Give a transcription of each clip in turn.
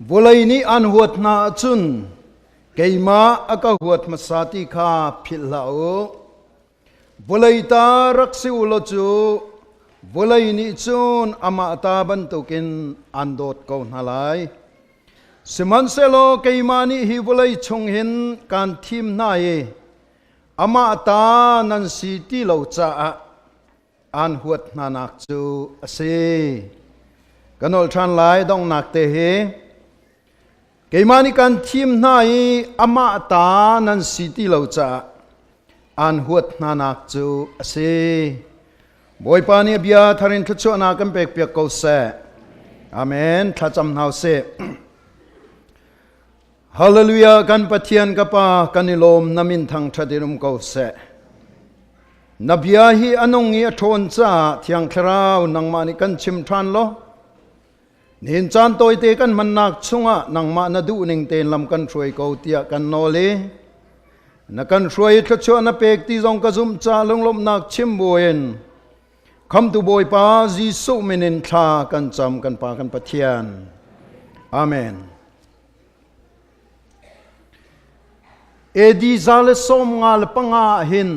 Vawlei nih an huat hna ahcun keimah a ka huat hmasa ti kha philh hlah u. Vawlei ta rak si u law cu vawlei nih cun amah ta bantukin an dawt ko hna lai. Sihmanhsehlaw keimah nih hi vawlei chung hin kaan thim hna i amah ta nan si ti lo caah aan huat hnanak cu a si. Ka nolh ṭhan lai donghnak te hi. Keimah nih kan thim hna i amah ta nan si ti lo caah aan huat hnanak cu a si. Bawipa nih a bia thar in thluachuahnak kan pekpiak ko seh. Amen. Thlacam hna usih. Hallelujah kan Pathian ka Pa kan i lawm na min thangṭhat in um ko seh. Na bia hi a nung i a ṭhawn caah Thiang Thlarau nangmah nih kan chim ṭhan law Nihin caan tawite kan hmannak chungah nangmah na duhning tein lam kan hruai ko tiah kan nawl i na kan hruai i thluachuah na pek ti zong ka zumh ca lunglawmhnak chim buin Khamtu Bawipa Jesuh min in thla kan cam kan Pa kan Pathian. Amen. AD 155 hin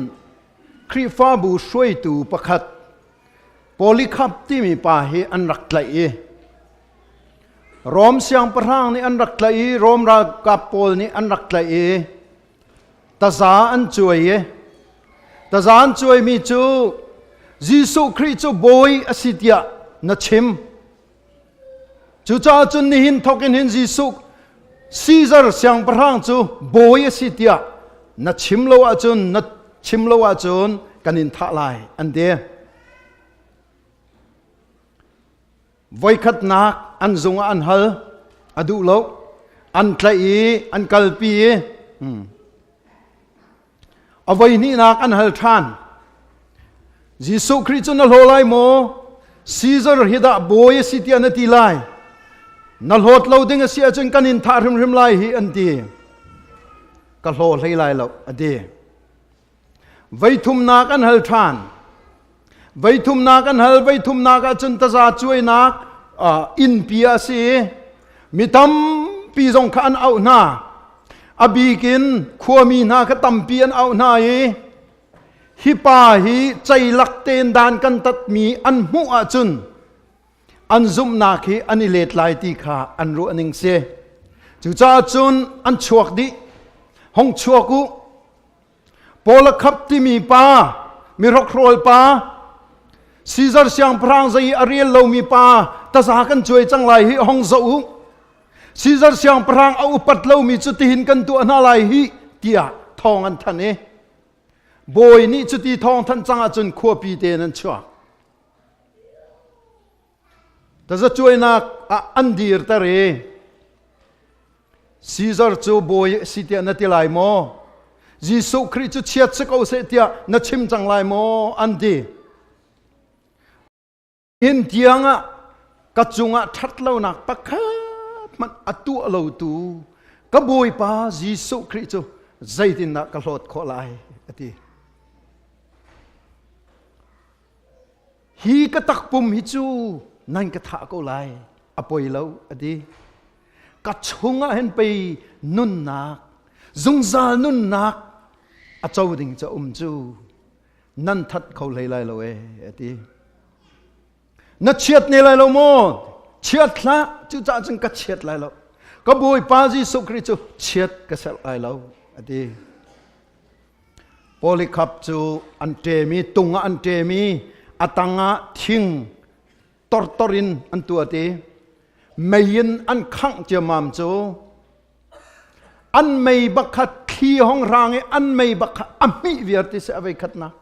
Khrihfabu hruaitu pakhat Polycarp timi pa hi an rak tlaih i Rom siangpahrang nih an rak tlaih i Rom ralkap pawl nih an rak tlaih i taza an cuai i taza an cuaimi cu Jesuh Khrih cu bawi a si tiah na chim. Cucaah cun nihin thawk in hin Jesuh Caesar siangpahrang cu bawi a si tiah na chim lo ahcun na chim lo ahcun kan in thah lai an ti. Voikhatnak an zung ah an hal a duh lo an tlaih i an kalpi i A voihnihnak an hal ṭhan. Jesuh Khrih cu na hlaw lai maw? Caesar hi dah bawi a si tiah na ti lai. Na hlawt lo ding a si ahcun kan in thah hrimhrim lai hi an ti. Ka hlaw hlei lai lo a ti. Voithumnak an hal ṭhan. Voithumnak an hal, voithumnak ahcun taza cuainak innpi a si i mi tampi zong kha an auh hna. A bik in khuami hna kha tampi an auh hna i hi pa hi ceilak tein dan kan tatmi an hmuh ahcun an zumhnak hi an i let lai ti kha an ruah ning si. Cucaah cun an chuak dih. Hong chuak u. Paul a khap timi pa, mi hrokhrawl pa, Caesar siangpahrang zei a rel lomi pa taza kan cuai cang lai hi hong zoh u. Caesar siangpahrang a upat lomi cu tihin kan tuah hna lai hi tiah thawng an thanh i bawi nih cuti thawng thanh cang ahcun khuapi te in an chuak. Tazacuainak ah an dirter i Caesar cu bawi a si tiah na ti lai maw? Jesuh Khrih cu chiat si ko seh tiah na chim cang lai maw? an ti. Hin tiangah ka cungah ṭhatlonak pakhat hmanh a tuah lotu ka Bawipa Jesuh Khrih cu zeitindah ka hlawt khawh lai? a ti. Hi ka takpum hi cu nan ka thah ko lai, a poi lo, a ti. Ka chungah hin pei nunnak, zungzal nunnak a co ding ca um cu nan that kho hlei lai lo e, a ti. Na chiat ne lai lo maw? Chiat hlah, cucaah cun ka chiat lai lo. Ka Bawipa Jesuh Khrih cu chiat ka serh lai lo, a ti. Polycarp cu an ṭem i tung ah an ṭem i a tangah thing tortor in an tuat i mei in an khangh ciammam cu an mei bak kha thli hong hrang i an mei bak kha a hmih viar ti si a vei khatnak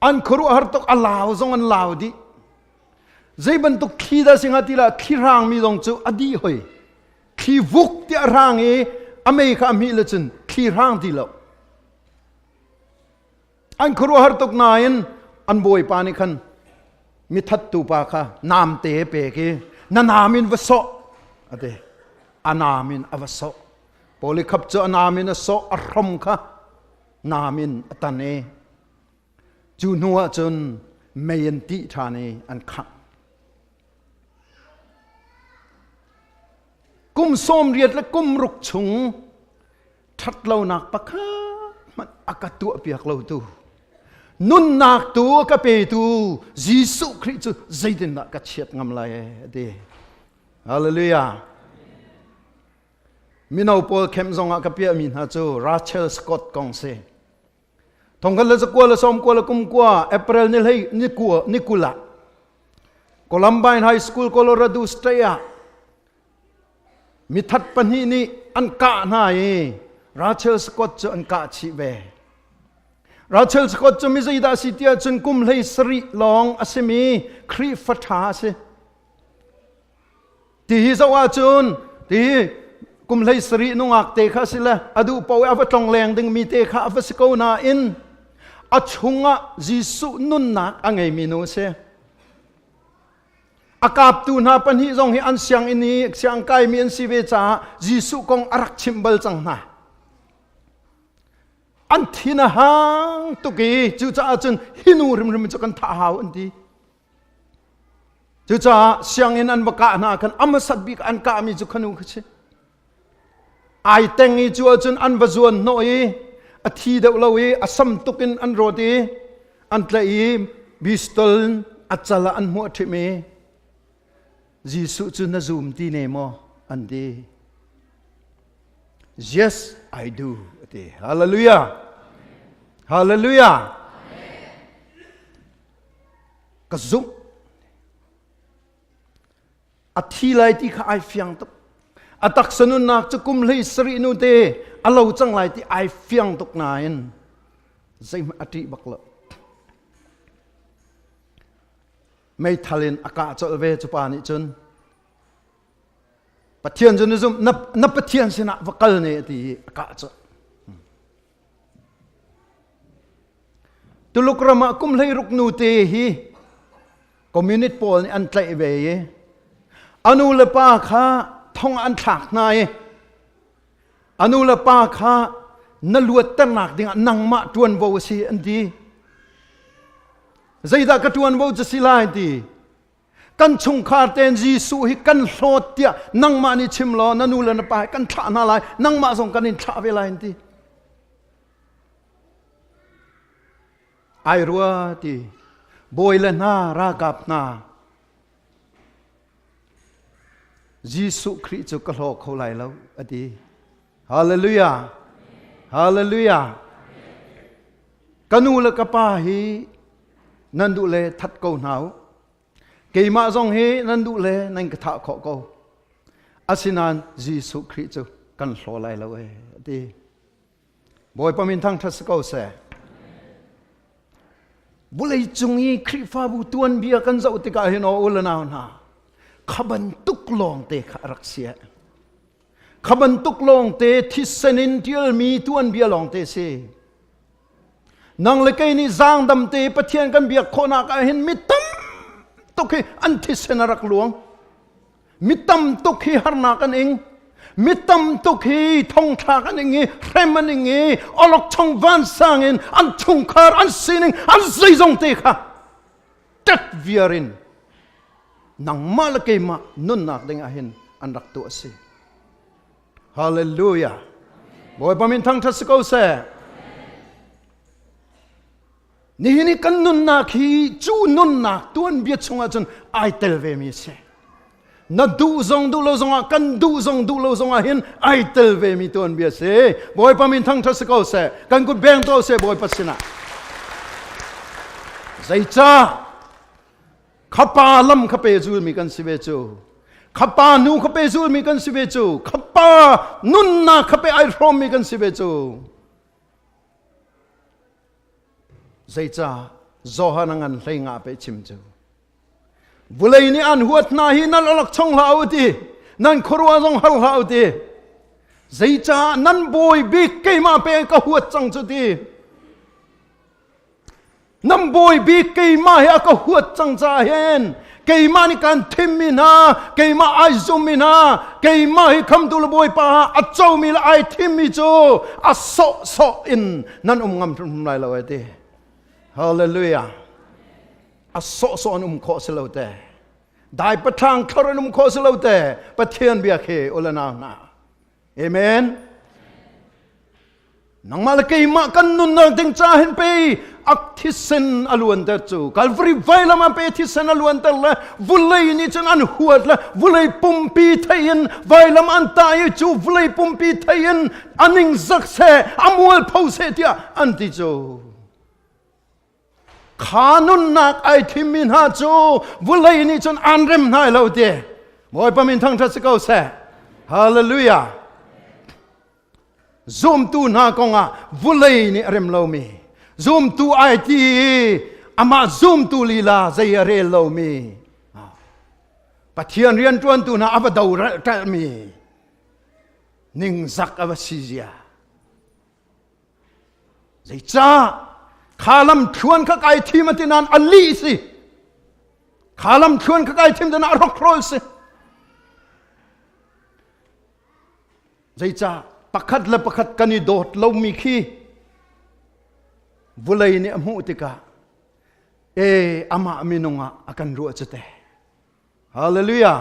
an khuaruahhar tuk a lau zong an lau dih zei bantuk thli dah si hnga ti lah thli hrang mi zong cu a dih hoi thli vuk ti a hrang i a mei kha a hmih le cun thli hrang ti lo an khuaruahhar tuk nain an bawipa nih khan mithattu pa kha namte pek i na nam in va sawh a ti a nam in a va sawh Polycarp cu a nam in a sawh a hrom kha nam in a tan i cu hnu ah cun mei in tih ṭhan i an khangh. Kum 80 le kum ruk chung ṭhatlonak pakhat hmanh a ka tuahpiak lotu nunnak tu a ka petu Jesuh Khrih cu zeitindah ka chiat ngam lai a ti. Hallelujah. Mino pawl khem zongah ka piahmi hna cu Rachel Scott kong si. Thongkhat le zakua le sawm kua le kum kua April ni hlei ni kua ni kul ah Columbine High School Colorado State ah mithat pahnih nih an kah hna i Rachel Scott cu an kah chih ve. Rachel Scott cu mi zeidah a si tiah cun kum hlei sarih lawng a simi Khrihfa ṭha a si. Ti hi zoh ahcun ti hi kum hlei sarih nungak te kha si le a duh paoh a va tlong leng dingmi te kha a va si ko nain a chungah Jesuh nunnak a ngeimi nu a si. A kaptu hna pahnih zong hi an sianginn i siangkaimi an si ve caah Jesuh kong a rak chimh bal cang hna. An thin a hang tuk i cucaah cun hi nu hrimhrim cu kan thah hau an ti. Cucaah sianginn an va kah hna khan a hmasat bik an kahmi cu khanu kha si. Ai teng i cu ahcun an va zuan hnawh i a thi deuh lo i a sam tuk in an rawt i an tlaih i pistol in a cal ah an hmuah ṭhim i Jesuh cu na zum ti ne maw an ti. Yes, I do a ti. Hallelujah. Hallelujah. Ka zumh. A thi lai ti kha ai fiang tuk. A taksa nunnak cu kum hlei sarih nu te a lo cang lai ti ai fiang tuk nain zeihmanh a ṭih bak lo. Meithal in a kah colh ve cu pa nih cun Pathian cu na zumh na, na Pathian sinah va kal ne ti i a kah colh. Tuluk ram ah kum 16 nu te hi communist pawl nih an tlaih ve i a nu le pa kha thong an thlak hna i a nu le pa kha na luatternak dingah nangmah ṭuanvo a si an ti. Zeidah ka ṭuanvo cu si lai ti? Kan chungkhar tein Jesuh hi kan hlawt tiah nangmah nih chim law na nu le na pa hi kan thlah hna lai nangmah zong kan in thlah ve lai an ti. Ai rua ti bawi le hna ralkap hna Jesuh Khrih cu ka hlaw kho lai lo a ti. Hallelujah. Hallelujah. Ka nu le ka pa hi nan duh le that ko hna u. Keimah zong hi nan duh le nan ka thah khawh ko. Asinain Jesuh Khrih cu kan hlaw lai lo ee a ti. Bawipa min thangṭhat si ko seh. Vawlei cung i Khrihfabu tuanbia kan zoh tikah hin aw u le nau hna, kha bantuk lawngte kha a rak si. Kha bantuk lawngte thisen in ṭialmi tuanbia lawngte si. Nang le kei nih zaangdam te Pathian kan biak khawhnak ah hin mi tam tuk hi an thisen a rak luang. Mi tam tuk hi harnak an ing. Mi tam tuk hi thongthlak an ing i hrem an ing i awlokchong vansang in an chungkhar an sining an zeizong te kha tet viar in nangmah le keimah nunnak ding ah hin an rak tuah a si. Hallelujah. Bawipa min thangṭhat si ko seh. Nihin i kan nunnak hi cu nunnak tuanbia chungah cun ai tel vemi a si. Na duh zong duh lo zongah kan duh zong duh lo zongah hin ai tel vemi tuanbia a si. Bawipa min thangṭhat si ko seh. Kan kut beng ko seh Bawipa sinah. Zeicah khapa lam kha pe zulmi kan si ve cu. Khapa nu kha pe zulmi kan si ve cu. Khapa nunnak kha pe ai hrawmmi kan si ve cu. Zeicah Johan a ngan hlei nga pe chim cu. Vulei nih an huat hna hi nan alak chong hlah u ti. Nan khuaruah zong har hlah u ti. Zeicah nan bawi bik keimah pe ka huat cang cu ti. Nan bawi bik keimah hi a ka huat cang caah hin keimah nih kan thimmi hna keimah ai zummi hna keimah hi khamtu le bawipa ah a comi le ai thimmi cu a sawhsawh in nan um ngam hrimhrim lai lo ai ti hallelujah a sawhsawh an um khawh si lo te. Dai pathang thlor an um kho si lo te Pathian bia khi ulanau hna. Amen. Nangmah le keimah kan nunnak ding ca hin pei ak thisen a luanter cu Calvary vailam ah pe thisen a luanter le vulei nih cun an huat le vulei pumpi thei in vailam an tah i cu vulei pumpi thei in a ningzak seh a mualpho seh tiah an ti cu. Kha nunnak ai thimmi hna cu vulei nih cun an rem hna lo ti. Bawipa min thangṭhat si ko seh. Hallelujah. Zumtu hna kongah vulei nih a rem lomi, zumtu ai ti i amah zumtu lila zei a rel lomi, Pathian rianṭuantu hna a va do ṭalhmi, ningzak a va si zia. Zeicah kha lam thluan kha kai thim a ti nain a lih si. Kha lam thluan kha kai thim ti nain a hrokhrol si. Zeicah pakhat le pakhat kan i dawt lomi khi vulei nih a hmuh tikah e amah minung ah a kan ruah cu te. Hallelujah.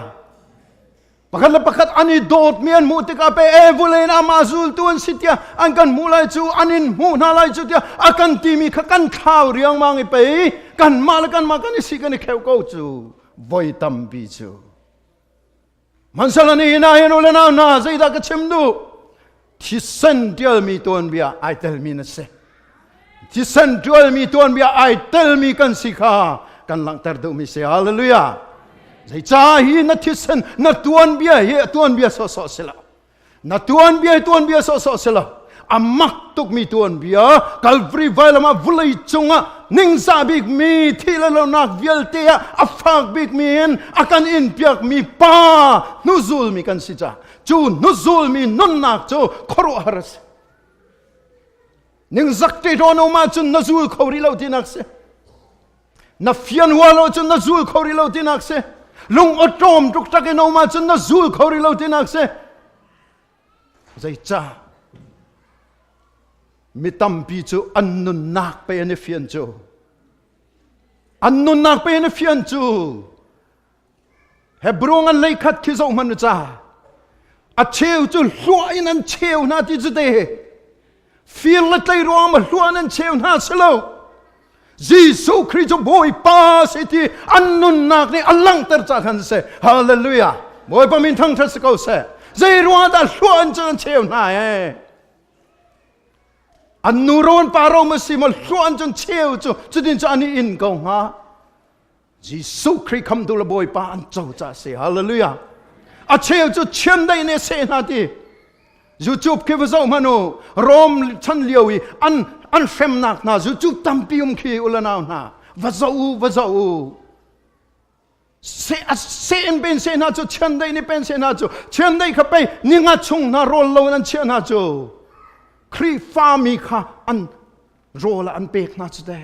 Pakhat le pakhat an i dawtmi an hmuh tikah pe e vulei in amah zultu an si tiah an kan hmuh lai cu an in hmuh hna lai cu tiah a kan timi kha kan thlau riangmang i pei kanmah le kanmah kan i si kan i kheuh ko cu voi tampi cu. Hmansala ni hna hin u le nau hna zeidah ka chim duh? Thisen ṭialmi tuanbia ai telmi na si. Thisen ṭialmi tuanbia ai telmi kan si kha kan langhter duhmi si. Hallelujah. Zeicah hi na thisen na tuanbia hi tuanbia sawhsawh si lo. Na tuanbia hi tuanbia sawhsawh si lo. A mak tukmi tuanbia Calvary vailam ah vulei cungah ningzah bikmi thi le lonak vialte ah a fak bikmi in a kan in piakmi pa hnuzulmi kan si caah cu hnuzulmi nunnak cu khuaruahhar a si. Ningzak te rawn um ahcun na zul kho rih lo tinak si. Na fian hua lo cun na zul kho rih lo tinak si. Lung awṭawm tuk in um ahcun na zul kho rih lo tinak si. Zeicah? Mi tampi cu an nunnak pe an i fian cu. An nunnak pe an i fian cu. Hebrew an leikhat khi zoh hmanh u ca. A cheu cu hluah in an cheu hna ti cu te. Fir le tlei ruang ma hluah in an cheu hna si lo. Jesuh Khrih cu Bawipa si ti an nunnak nih a langhter ca khan si. Hallelujah. Bawipa min thangṭhat si ko seh. Zei ruang dah hluah in cun an cheu hna ee? An nu ro an pa ro ma si ma hluah in cun cheu cu cutin cu an i in ko hnga. Jesuh Khrih khamtu le Bawipa an co ca si. Hallelujah. A cheu cu chiandeih nih a seh hna ti. YouTube khi va zoh hmanh u. Rom chan lio i an an hremnak hna YouTube tampi um khi u le nau hna. Va zoh u, va zoh u. Se a se in pen se hna cu chiandeih nih pen se hna cu chiandeih kha pei ninga chung hna rawl lo in an chiah hna cu. Khrihfa mi kha an rawl ah an pek hna cu te.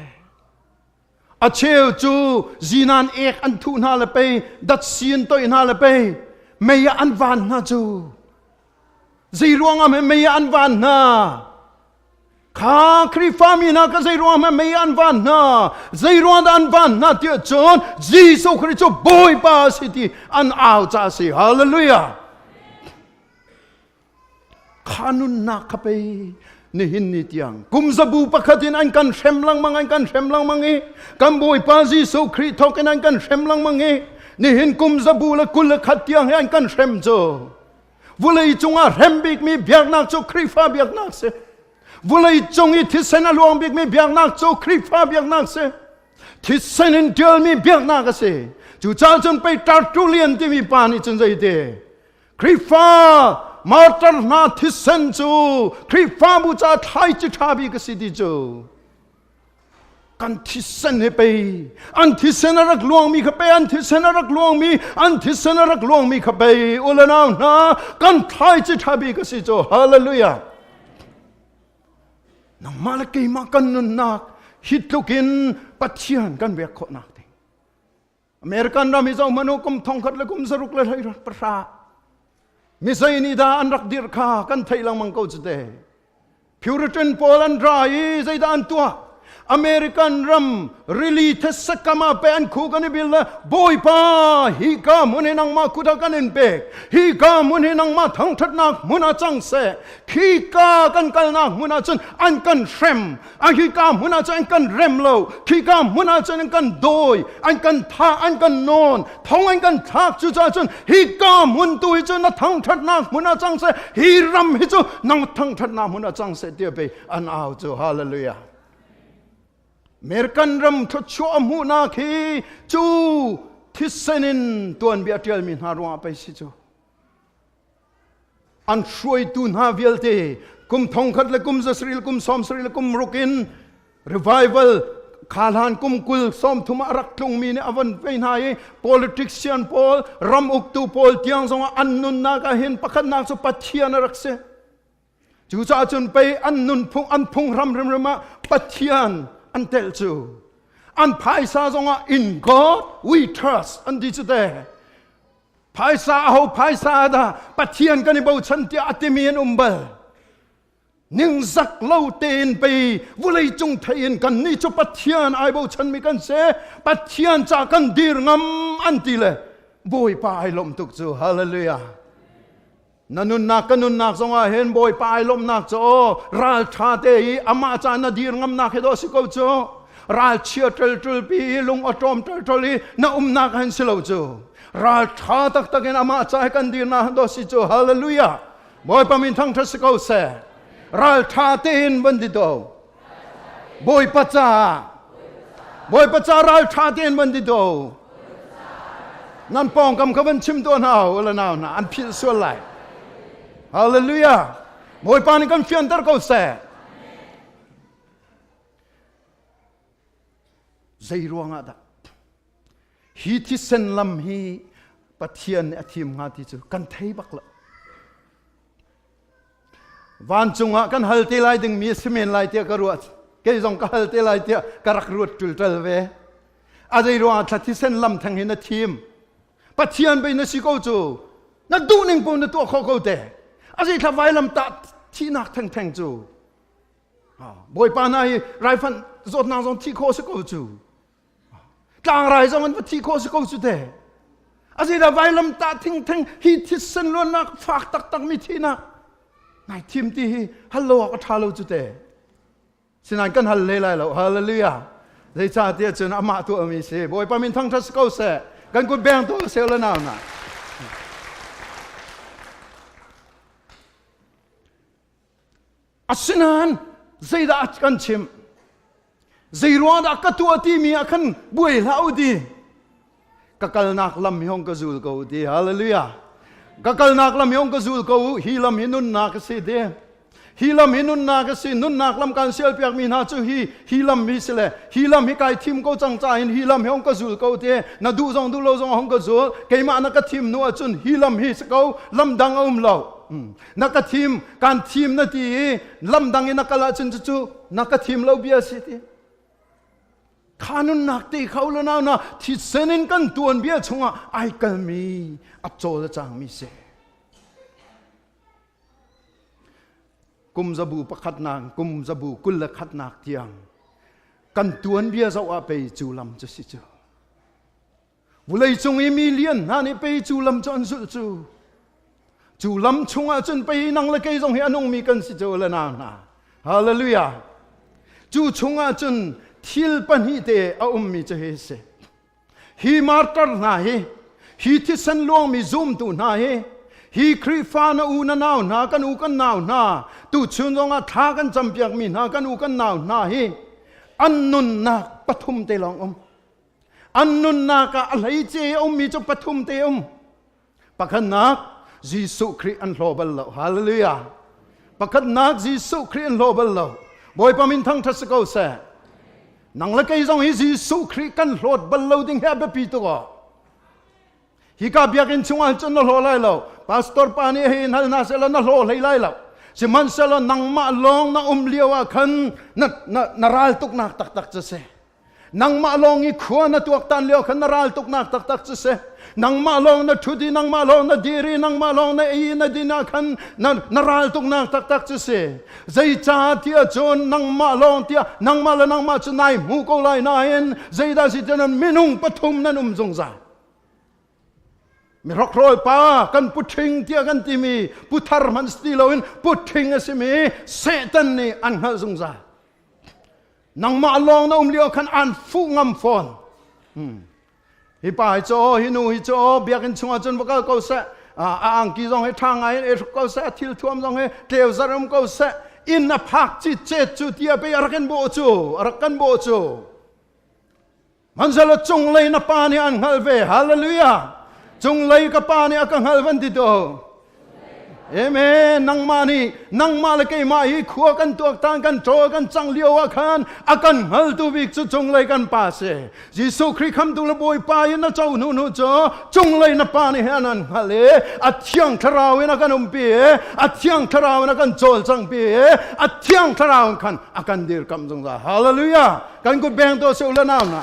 A cheu cu zinan ek an thuh hna le pei datsi an toih hna le pei mei ah an van hna cu. Zei ruangah hme mei ah an van hna? Kha Khrihfa mi hna kha zei ruangah hme mei ah an van hna? Zei ruang dah an van hna tiah cun Jesuh Khrih cu Bawipa a si ti an au ca a si. Hallelujah! Kha nunnak kha pei nihin ni tiang kum zabu pakhat in an kan hrem lengmang an kan hrem lengmang i kan Bawipa Jesuh Khrih thawk in an kan hrem lengmang i nihin kum zabu le 21 tiang hi an kan hrem cu vulei cungah hrem bikmi biaknak cu Khrihfa biaknak si vulei cung i thisen a luang bikmi biaknak cu Khrihfa biaknak si thisen in ṭialmi biaknak a si cucaah cun pei Tertullian timi pa nih cun zeiti Khrihfa martyr hna thisen cu Khrihfabu caah thlaici ṭha bik a si ti cu kan thisen he pei an thisen a rak luangmi kha pei an thisen a rak luangmi an thisen a rak luangmi kha pei u le nau hna kan thlaici ṭha bik a si cu hallelujah nangmah le keimah kan nunnak hi tluk in Pathian kan biak khawhnak ding American ram hi zoh hmanh u kum thongkhat le kum zaruk le hlei pahra mi zei nih dah an rak dirh kha kan theih lengmang ko cu te Puritan pawl an ra i zeidah an tuah? American ram rili thetse kam ah pe an khu kan i bil le Bawipa hi ka hmun hi nangmah kut ah kan in pek hi ka hmun hi nangmah thangṭhatnak hmun ah cang seh khi ka kan kalnak hmun ah cun an kan hrem a hi ka hmun ah cun an kan rem lo khi ka hmun ah cun an kan dawi an kan thah an kan nawn thong an kan thlak cucaah cun hi ka hmun tu hi cu na thangṭhatnak hmun ah cang seh hi ram hi cu nang thangṭhatnak hmun ah cang seh tiah pei an au cu. Hallelujah. American ram thluachuah hmuhnak hi cu thisen in tuanbia ṭialmi hna ruangah pei si cu. An hruaitu hna vialte kum thongkhat le kum zasarih le kum sawmsarih le kum ruk in revival kha hlan kum 20 30 ah rak tlungmi nih a von vei hna i politician pawl ram uktu pawl tiang zongah an nunnak ah hin pakhatnak cu Pathian a rak si. Cucaah cun pei an nunphung an phunghram hrimhrim ah Pathian an telh cu. An phaisa zongah in God we trust an ti cu te. Phaisa aho phaisa dah Pathian kan i bochan tiah a timi an um bal. Ningzak lo tein pei vulei cung thei in kan nih cu Pathian ai bochanmi kan si. Pathian ca kan dir ngam an ti le Bawipa ai lawmh tuk cu. Hallelujah. Na nunnak ka nunnak zongah hin Bawipa ai lawmhnak cu aw ralṭha te i amah ca na dir ngamnak hi dawh si ko cu. Ralchia ṭelṭul pi i lung awṭawm ṭelṭul i na umnak hin si lo cu. Ralṭha taktak in amah ca hi kan dirnak hin dawh si cu. Hallelujah. Bawipa min thangṭhat si ko seh. Ralṭha tein van di do. Bawipa caah Bawipa ca ralṭha tein van di do. Nan pawngkam kha van chim tuah hna u la nau hna an philh sual lai. Hallelujah. Bawipa nih kan fianter ko seh. Zei ruangah dah hi thisen lam hi Pathian nih a thim hnga ti cu kan thei bak lo. Vancung ah kan hal te lai dingmi a si men lai tiah ka ruah. Kei zong ka hal te lai tiah ka rak ruat ṭulṭal ve. A zei ruangah thla thisen lam theng hi na thim. Pathian bei na si ko cu. Na duh ning paoh na tuah khawh ko te. A zei thla vailam tah thihnak thengtheng cu. Bawipa hna hi raifanh zawtnak zong thih khawh si ko cu. Tlangrai zong an va thih khawh si ko cu te. A zeidah vailam tah thingtheng hi thisen luannak fak taktak mi thihnak nai thim ti hi hal lo awk a ṭha lo cu te. Sinain kan hal hlei lai lo. Hallelujah. Zeicah tiah cun amah tuahmi si. Bawipa min thangṭhat si ko seh. Kan kut beng tu seh le nau na. Asinain zeidah kan chimh? Zei ruang dah ka tuah timi ah khan buai hlah u ti. Ka kalnak lam hi hong ka zul ko u ti. Hallelujah. Ka kalnak lam hi hong ka zul ko u. Hi lam hi nunnak a si ti. Hi lam hi nunnak a si. Nunnak lam kan sialpiak mi hna cu hi hi lam hi si le hi lam hi kai thim ko cang ca hin hi lam hi hong ka zul ko ti. Na duh zong duh lo zong hong ka zul. Keimah na ka thim hnu ahcun hi lam hi si ko. Lam dang a um lo. Na ka thim kan thim na ti i lam dang in na kal ahcun cucu na ka thim lo bia si ti. Kha nunnak te kha u nau na thisen in kan tuanbia chungah ai kalmi a cawl a cangmi si. Kum zabu pakhatnak kum zabu 21nak tiang kan tuanbia zoh ah pei cu lam cu si cu. Vawleicung i mi lian hna nih pei cu lam cu an zulh cu. Cu lam chungah cun pei nang le kei zong hi a nungmi kan si cu le nau hna. Hallelujah. Cu chungah cun thil pahnih te a ummi cu hi si. Hi martar hna hi, hi thisen luangmi zumtu hna hi, hi Khrihfa na u na nau hna, kan u kan nau hna, tuchun zongah thla kan campiakmi hna kan u kan nau hna hi, an nunnak pathum te lawng um. An nunnak ah a hleice a ummi cu pathum te um. Pakhatnak, Jesuh Khrih an hlaw bal lo. Hallelujah. Pakhatnak, Jesuh Khrih an hlaw bal lo. Bawipa min thangṭhat si ko seh. Nang le kei zong hi Jesuh Khrih kan hlawt bal lo ding hi a biapi tuk aw. Hika biakinn chungah cun na hlaw lai lo. Pastor pa nih hei in hal hna sehlaw na hlaw hlei lai lo. Sihmanhsehlaw nangmah lawng na um lio ah khan na, na, na ral tuknak taktak cu si. Nangmah lawng i khua na tuaktan lio khan na ral tuknak taktak cu si. Nangmah lawng na ṭhut i nangmah lawng na dir i nangmah lawng na ei i na din ah khan na, na ral tuknak taktak cu si. Zeicah tiah cun nangmah lawng tiah nangmah le nangmah cu nai hmu ko lai nain zeidah si tiah minung pathum nan um zungzal. Mi hrokhrawl pa kan puṭhing tiah kan timi puthar hmanh si ti loin puṭhing a simi Satan nih an hngalh zungzal. Nangmah lawng na um lio khan an fuh ngam fawn. Hi pa hi cu hi nu hi cu biakinn chungah cun va kal ko seh. A angki zong hi ṭha ngai in ei hruk ko seh, a thil thuam zong hi tleu zar um ko seh. Inn a phak ci cet cu tiah pei a rak in bawh cu, a rak kan bawh cu. Hmanhsehlaw cunglei na pa nih an hngalh ve. Hallelujah! Cunglei ka pa nih a ka hngalh van ti to. Amen. Nangmah nih nangmah le keimah hi khua kan tuaktan kan ṭawl kan cang lio ah khan a kan hngaltu bik cu cunglei kan pa si. Jesuh Khrih khamtu le Bawipa in na co hnu hnu cu cunglei na pa nih hin an hngalh i a thiang thlarau in a kan umpi i a thiang thlarau in a kan cawlcangpi i a thiang thlarau in khan a kan dirkamh zungzal. Hallelujah. Kan kut beng to se u le nau hna.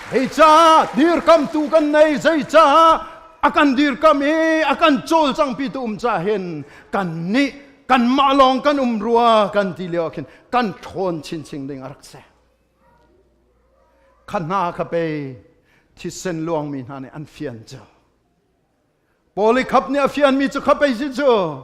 Hei caah dirkamtu kan nei zeicaah a kan dirkam i a kan cawlcangpi tu um ca hin kan nih kanmah lawng kan um rua kan ti lio khin kan ṭhawn chinchin ding a rak si. Kha hna kha pei thisen luangmi hna nih an fian cu. Polycarp nih a fianmi cu kha pei si cu.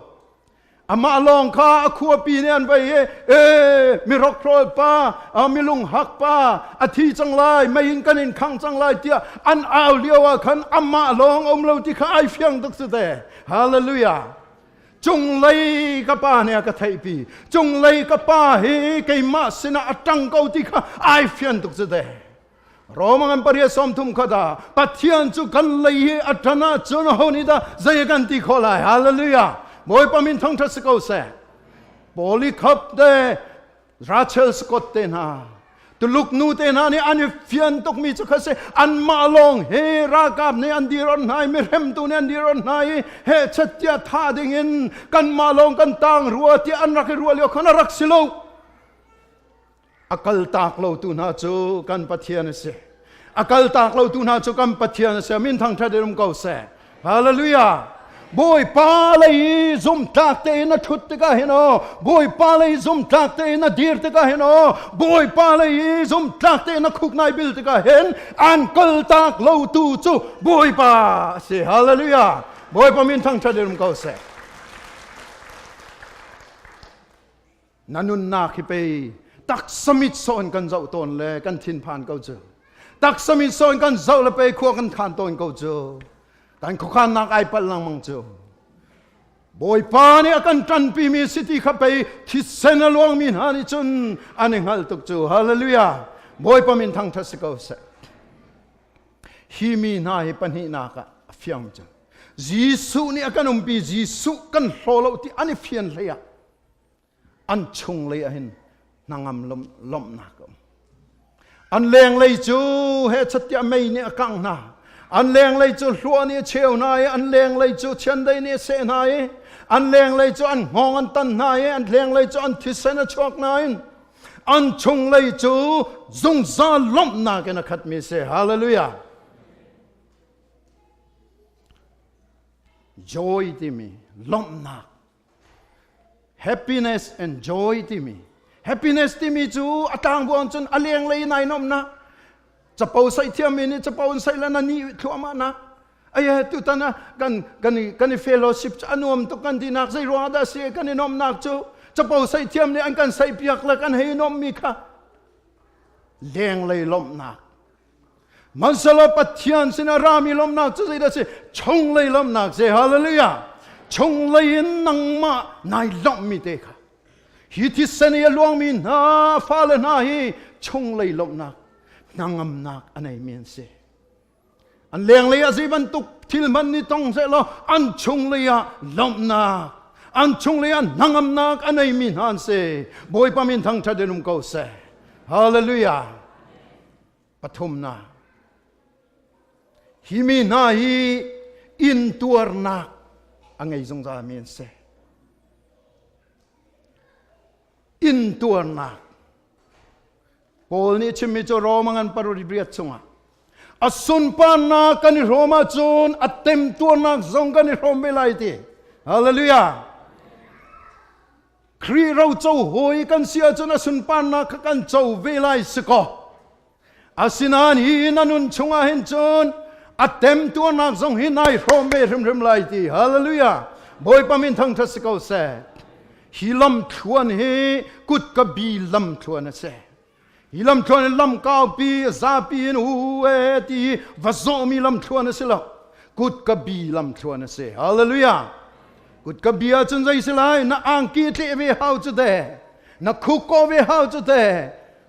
Amah lawng kha a khuapi nih an vei i e mi hrokhrawl pa mi lunghak pa a thi cang lai mei in kan in khang cang lai tiah an au lio ah khan amah lawng um lo ti kha ai fiang tuk cu te. Hallelujah. Cunglei ka pa nih a ka theihpi. Cunglei ka pa hi keimah sinah a ṭang ko ti kha ai fian tuk cu te. Roma ngan pariat 30 kha dah Pathian cu kan lei hi a ṭan ahcun aho nih dah zei a kan ti khawh lai? Hallelujah! Bawipa min thangṭhat si ko seh. Polycarp te Rachel Scott te hna Tuluk nu te hna nih an i fian tukmi cu kha si anmah lawng hi ralkap nih an dir on hna i mihremtu nih an dir on hna i he chet tiah thah ding in kanmah lawng kan tang rua tiah an rak i ruah lio khan a rak si lo. A kaltak lotu hna cu kan Pathian a si. A kaltak lotu hna cu kan Pathian a si. Min thangṭhat in um ko seh. Hallelujah. Bawipa lei zumtlak tein a ṭhut tikah hin aw Bawipa lei zumtlak tein a dir tikah hin aw Bawipa lei zumtlak tein a khuk nai bil tikah hin an kaltak lotu cu Bawipa a si. Hallelujah. Bawipa min thangṭhat in um ko seh. Na nunnak hi pei taksa mit sawh in kan zoh tawn le kan thinphan ko cu. Taksa mit sawh in kan zoh le pei khua kan khan tawn ko cu. Kan khuakhannak ai palh lengmang cu. Bawipa nih a kan ṭanpimi si ti kha pei thisen a luangmi hna nih cun an i hngal tuk cu. Hallelujah. Bawipa min thangṭhat si ko seh. Hi mi hna hi pahnihnak ah a fiang cu. Jesuh nih a kan umpi, Jesuh kan hlaw lo ti an i fian hlei ah an chunglei ah hin hnangam lawmhnak a um. An lenglei cu he chattiah mei nih a kangh hna. An lenglei cu hlua nih a cheu hna i an lenglei cu chiandeih nih a seh hna i an lenglei cu an hngawng an tan hna i an lenglei cu an thisen a chuak nain an chunglei cu zungzal lawmhnak in a khatmi si. Hallelujah. Joy timi lawmhnak Happiness and joy timi. Happiness timi cu a tlangbuang cun a lenglei in ai nuamhnak. Capo saih thiammi nih capo in saih le na ni thluahmah nak. Ai tutan ah kan kan i kan i fellowship cu a nuam tuk kan tinak zei ruangah dah si kan i nuamhnak cu capo saih thiam nih an kan saih piak le kan hei nuamhmi kha lenglei lawmhnak Hmanhsehlaw Pathian sinah rami lawmhnak cu zeidah a si? Chunglei lawmhnak si. Hallelujah! Chunglei in nangmah nai lawmhmi te kha. Hi thisen i a luangmi hna fale hna hi chunglei lawmhnak, hnangamnak a neimi an si. An lenglei ah zei bantuk thil hmanh nih tong sehlaw an chunglei ah lawmhnak, an chunglei ah hnangamnak a neimi hna an si. Bawipa min thangṭhat in um ko seh. Hallelujah! Pathumnak. Hi mi hna hi intuarnak a ngei zungzalmi an si. Intuarnak. Paul nih chimmi cu Roma ngan paruri riat chungah a sunparnak kan i hrawm ahcun a temtuarnak zong kan i hrawm ve lai ti. Hallelujah. Khrih roco hawi kan si ahcun a sunparnak kha kan co ve lai si kaw. Asinain hi na nun chungah hin cun a temtuarnak zong hi nai hrawm ve hrimhrim lai ti. Hallelujah. Bawipa min thangṭhat si ko seh. Hi lamthluan hi kutka bi lamthluan a si. Hi lamthluan hi lam kaupi zapi in hu e ti va zawhmi lamthluan a si lo. Kutka bi lamthluan a si. Hallelujah. Kutka bi ahcun zei si lai? Na angki tleh ve hau cu te. Na khuk kawh ve hau cu te.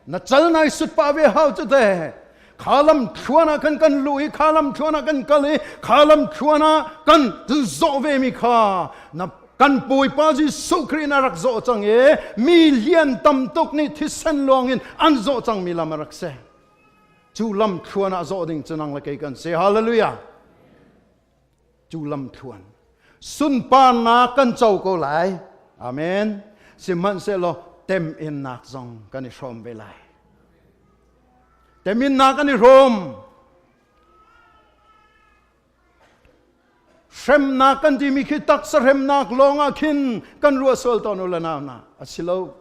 Na cal nai sut pah ve hau cu te. Kha lam thluan ah khan kan luh i kha lam thluan ah kan kal i kha lam thluan ah kan zawh ve mi kha na kan Bawipa Jesuh Khrih in a rak zawh cang i mi lian tam tuk nih thisen luang in an zawh cangmi lam a rak si. Cu lam thluan ah zawh ding cu nang le kei kan si. Hallelujah. Cu lam thluan sunparnak kan co ko lai. Amen. Sihmanhsehlaw teminnak zong kan i hrawm ve lai. Teminnak kan i hrawm. Hremnak kan timi khi taksa hremnak lawng ah khin kan ruah sual tawn u le nau na a si lo.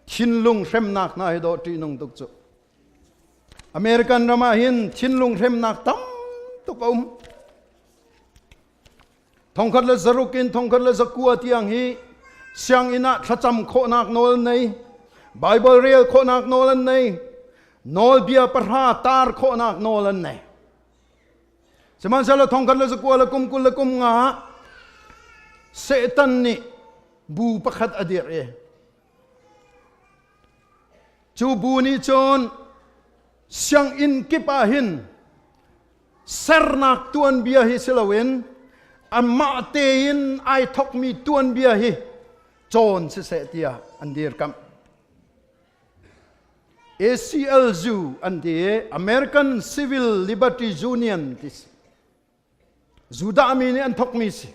Thinlung hremnak hna hi dawh ṭihnung tuk cu. American ram ah hin thinlung hremnak tam tuk a um. Thongkhat le zaruk in thongkhat le zakua tiang hi sianginn ah thlacam khawhnak nawl an nei, Bible rel khawhnak nawl an nei, nawlbia pahra tar khawhnak nawl an nei. Sihmanhsehlaw thongkhat le zakua le kum 20 le kum nga ah Satan nih bu pakhat a dirh i cu bu nih cun sianginn kip ah hin sernak tuanbia hi si loin amah tein ai thokmi tuanbia hi cawn siseh tiah an dirkamh. ACLU an ti i American Civil Liberties Union ti si. Judah mi nih an thokmi si.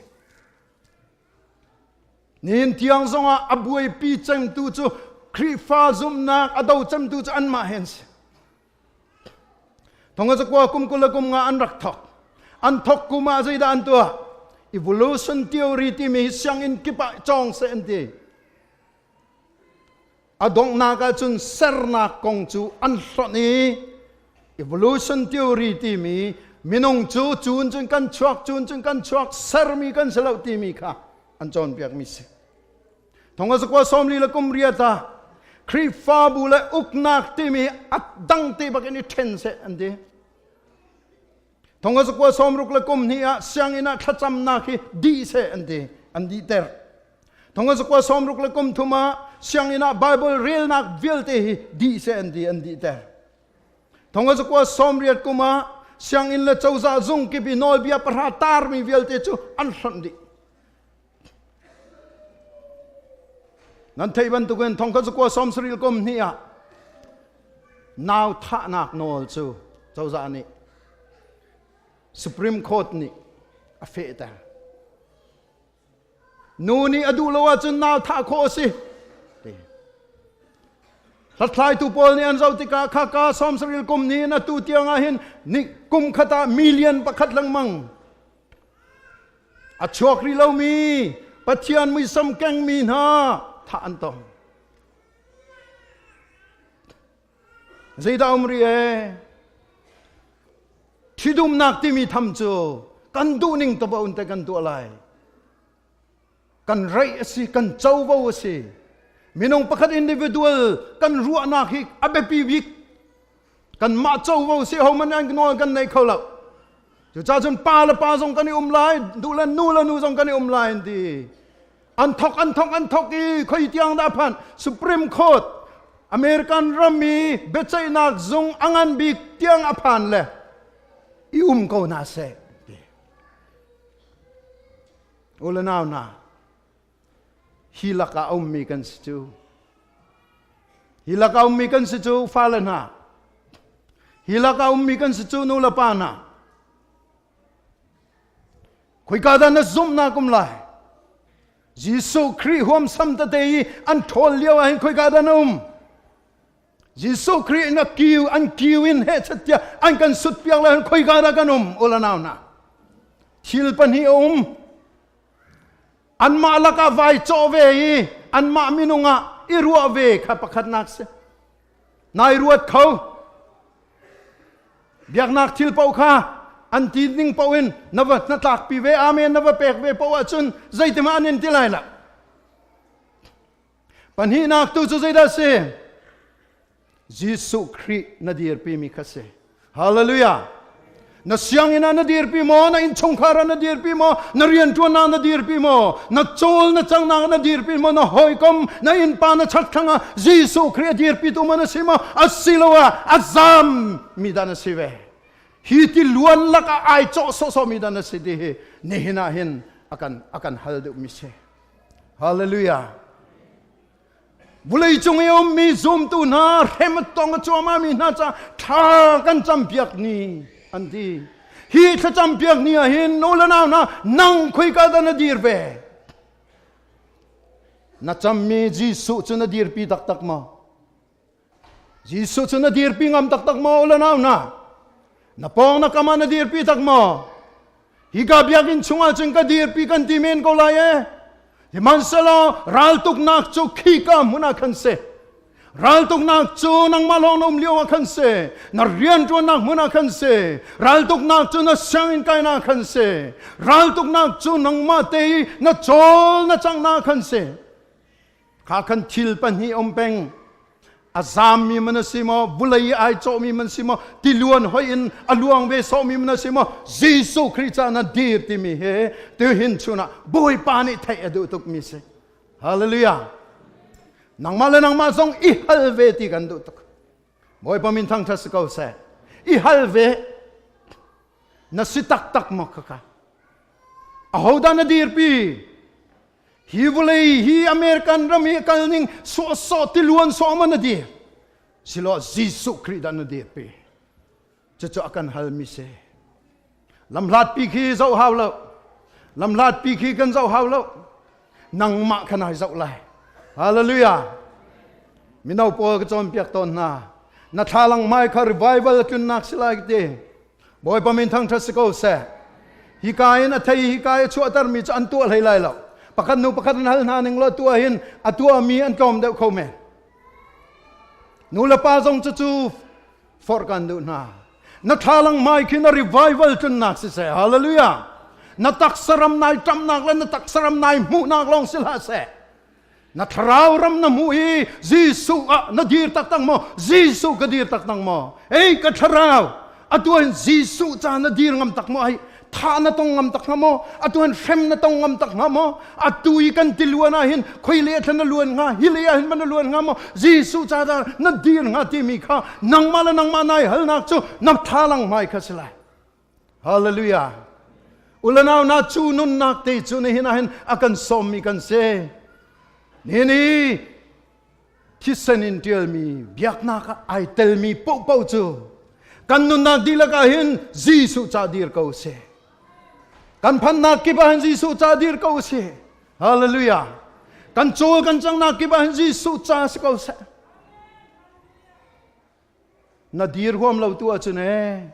Nihin tiang zongah a buaipi cemtu cu Khrihfa zumhnak a do cemtu cu anmah he an si. Thong zakua kum 20 le kum nga an rak thok. An thok kum ah zeidah an tuah? Evolution theory timi hi sianginn kip ah cawng seh an ti. A donghnak ahcun sernak kong cu an hlonh i evolution theory timi minung cu cun cun kan chuak cun cun kan chuak sermi kan si lo timi kha an cawnpiakmi si. Thong a zakua 40 le kum riat ah Khrihfabu le uknak timi a dang te bak in i ṭhen seh an ti. Thong a zakua 60 le kum hnih ah sianginn ah thlacamnak hi dih seh an ti an dihter. Thong a zakua 60 le kum thum ah sianginn ah Bible relnak vialte hi dih seh an ti an dihter. Thong a zakua 80 kum ah sianginn le cozah zung kip i nawlbia pahra tarmi vialte cu an hlonh dih. Nan theih bantukin thong kha zakua 70 kum hnih ah nau thahnak nawl cu cozah nih Supreme Court nih a fehter. Nu nih a duh lo ahcun nau thah khawh a si. Hlathlaitu pawl nih an zoh tikah khaka 70 kum ni in atu tiang ah hin ni kum khat ah million pakhat lengmang a chuak rih lomi Pathian muisam kengmi hna thah an tong. Zeidah um rih ee? Ṭhidumnak timi tham cu kan duhning tabo in te kan tuah lai. Kan reih a si, kan covo a si. Minung pakhat individual kan ruahnak hi a biapi bik. Kanmah covo si hohmanh an nawl kan nei kho lo. Cucaah cun pa le pa zong kan i um lai, duh le nu le nu zong kan i um lai an ti. An thok an thok an thok i khoi tiang dah phan Supreme Court American ram i biaceihnak zung a ngan bik tiang a phan le i um ko na seh ti. U le nau na hi lakah a ummi kan si cu. Hi lakah a ummi kan si cu fale hna. Hi lakah a ummi kan si cu nu le pa hna. Khoika dah na zumhnak um lai? Jesuh Khrih huamsam tete i an ṭhawl lio ah hin khoika dah na um? Jesuh Khrih na kiu an kiu in he chattia an kan sut piak le khoi ka dah kan um ulanau na thil pahnih a um anmah lakah vai cawh ve i anmah minung ah i ruah ve kha pakhatnak si nai ruat kho biaknak thil paoh kha an ti ning paoh in na va na tlakpi ve amen na va pek ve paoh ahcun zeitimah an in ti lai lo Pahnihnak tu cu zeidah si? Jesuh Khrih na dirpi mi kha si. Hallelujah. Na sianginn ah na dirpi maw? Na innchungkhar ah na dirpi maw? Na rianṭuannak na dirpi maw? Na cawl na cangnak na dirpi maw? Na hawikom, na innpa, na chatthlang ah Jesuh Khrih a dirpi tu maw na si maw? Asiloah a zam mi dah na si ve? Hi ti luan lakah ai cawh sawhsawh mi dah na si ti hi nihin ah hin akan akan hal deuh mi si. Hallelujah. Vulei cung i ummi zumtu hna hrem a tong a cuahmah mi hna ca thla kan campiak ni an ti. Hi thlacam piak ni ah hin nu le nau hna nang khoika dah na dir ve? Na cammi Jesuh cu na dirpi taktak maw? Jesuh cu na dirpi ngam taktak maw le nau hna? Na pawng na kam ah na dirpi tak maw? Hika biakinn chungah cun ka dirpi kan ti men ko lai e. Sihmanhsehlaw raltuknak cu khika hmun ah khan si. Raltuknak cu nangmah lawng na um lio ah khan si. Na rianṭuannak hmun ah khan si. Raltuknak cu na sianginn kainak ah khan si. Raltuknak cu nangmah te i na cawl na canghnak ah khan si. Kha khan thil pahnih um peng. A zammi man a si maw, vulei i ai cawhmi man si maw, tiluan hoih in a luang ve sawhmi man a si maw, Jesuh Khrih ca na dir timi hi tuhin chun ah Bawipa nih theih a duh tukmi si. Hallelujah. Nangmah le nangmah zong i hal ve ti kan duh tuk. Bawipa min thangṭhat si ko seh. I hal ve. Na si taktak maw khakha? Ahodah na dirpi? Hi vawlei hi American ram hi kal ning sawhsawh tiluan sawh man a dir. Silo Jesuh Khrih dah na dirpi. Cucu a kan halmi si. Lamhlat pi khi zoh hau lo. Lamhlat pi khi kan zoh hau lo. Nangmah kha nai zoh lai. Hallelujah. Mino pawl ka cawnpiak tawn hna. Na thlalang mai kha revival tlunnak si lai ti. Bawipa min thangṭhat si ko seh. Hika in a thei hika i a chuahtermi cu an tuah hlei lai lo. Pakhat hnu pakhat an hal hna ning law tuah hin a tuahmi an tlawm deuh kho men. Nu le pa zong cu cu forh kan duh hna. Na thlalang hmai khi na revival tlunnak siseh. Hallelujah. Na taksa ram nai ṭamnak le na taksa ram nai hmuhnak lawng si hlah seh. Na thlarau ram na hmuh i Jesuh ah na dir taktak maw? Jesuh ka dir taktak maw? Ei ka thlarau atu hin Jesuh ca na dir ngam tak maw? Ai tha na tong ngam tak hnga maw? Atu hin hrem na tong ngam tak hnga maw? Atu i kan ti luan ah hin khoi le thlan na luan hnga? Hi le ah hin man na luan hnga maw? Jesuh ca dah na dir hnga timi kha nangmah le nangmah nai halnak cu na thalang hmai kha si lai. Hallelujah. Ulanau na cu nunnak te cu nihin ah hin a kan sawmmi kan si. Nihin i thisen in ṭialmi biaknak ah ai telmi paohpaoh cu kan nunnak dihlak ah hin Jesuh ca dir ko si. Kan phannak kip ah hin Jesuh ca dir ko si. Hallelujah. Kan cawl kan cangnak kip ah hin Jesuh ca si ko seh. Na dir huam lo tu ahcun ee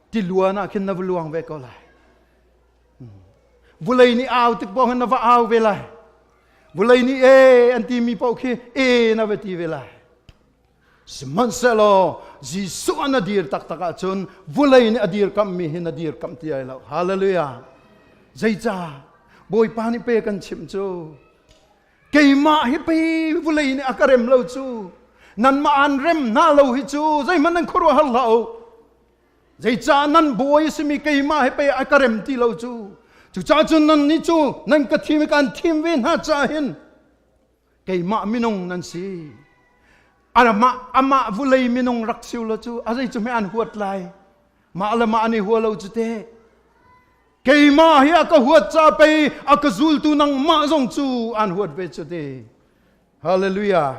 tiluan ah khin na va luang ve ko lai. Vulei nih au tik paoh hin na va au ve lai. Vulei nih ee an timi paoh khi ee na va ti ve lai. Sihmanhsehlaw Jesuh ah na dir taktak ahcun vulei nih a dirkamhmi hi na dirkamh ti ai lo. Hallelujah. Zeicah Bawipa nih pe kan chimh cu Keimah hi pei vulei nih a ka rem lo cu. Nanmah aan rem hna lo hi cu zeihmanh nan khuaruah har hlah u. Zeicah nan bawi a simi keimah hi pei a ka rem ti lo cu. Cucaah cun nannih cu nan ka thim i kaan thim ve hna caah hin keimah minung nan si. Amah, amah vulei minung rak si lo cu a zei cu hme an huat lai. Mah le mah an i hua lo cu teh. Keimah hi a ka huat ca pei a ka zultu nangmah zong cu an huat ve cu ti. Hallelujah.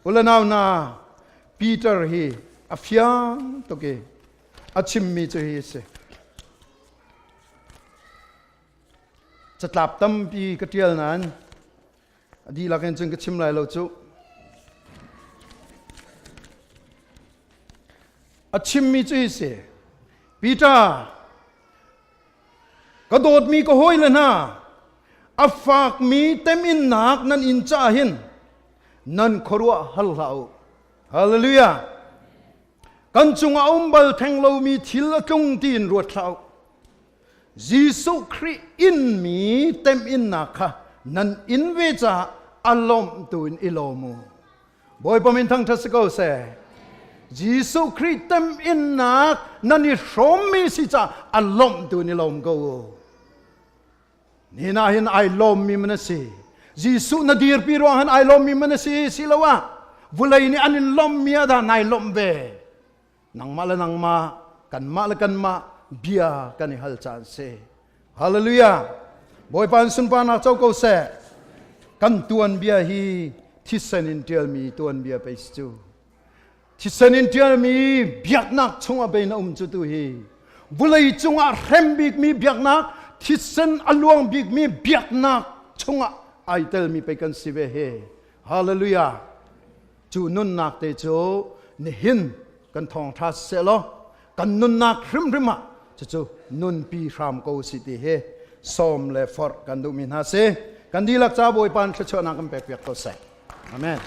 Ulanau na Peter hi a fiang tuk i a chimmi cu hi a si. Catlap tampi ka ṭial nain a dihlak in cun ka chim lai lo cu. A chimmi cu hi si. Peter, ka dawtmi ka hawile hna, a fakmi teminnak nan in caah hin nan khuaruah hal hlah u. Hallelujah. Kan cungah a um bal theng lomi thil a tlung tiin ruat hlah u. Jesuh Khrih inmi teminnak kha nan in ve caah a lawmh tu in i lawm u. Bawipa min thangṭhat si ko seh. Jesuh Khrih teminnak nan i hrawmmi si caah a lawmh tu in i lawm ko u. Nihin ah hin ai lawmmi man a si. Jesuh na dirpi ruang hin ai lawmmi man a si siloah vulei nih an in lawmhmi ah dah nai lawmh ve. Nangmah le nangmah, kanmah le kanmah bia kan i hal caan si. Hallelujah. Bawipa in sunparnak co ko seh. Kan tuanbia hi thisen in ṭialmi tuanbia pei si cu. Thisen in ṭialmi biaknak chungah pei na um cu tu hi. Vulei cungah hrem bikmi biaknak, thisen a luang bikmi biaknak chungah ai telmi pei kan si ve hi. Hallelujah. Cu nunnak te cu nihin kan thawngṭha siseh law kan nunnak hrimhrim ah cucu nunpi hram ko si ti hi sawm le forh kan duhmi hna si. Kan dihlak ca Bawipa in thluachuahnak kan pek piak ko seh. Amen.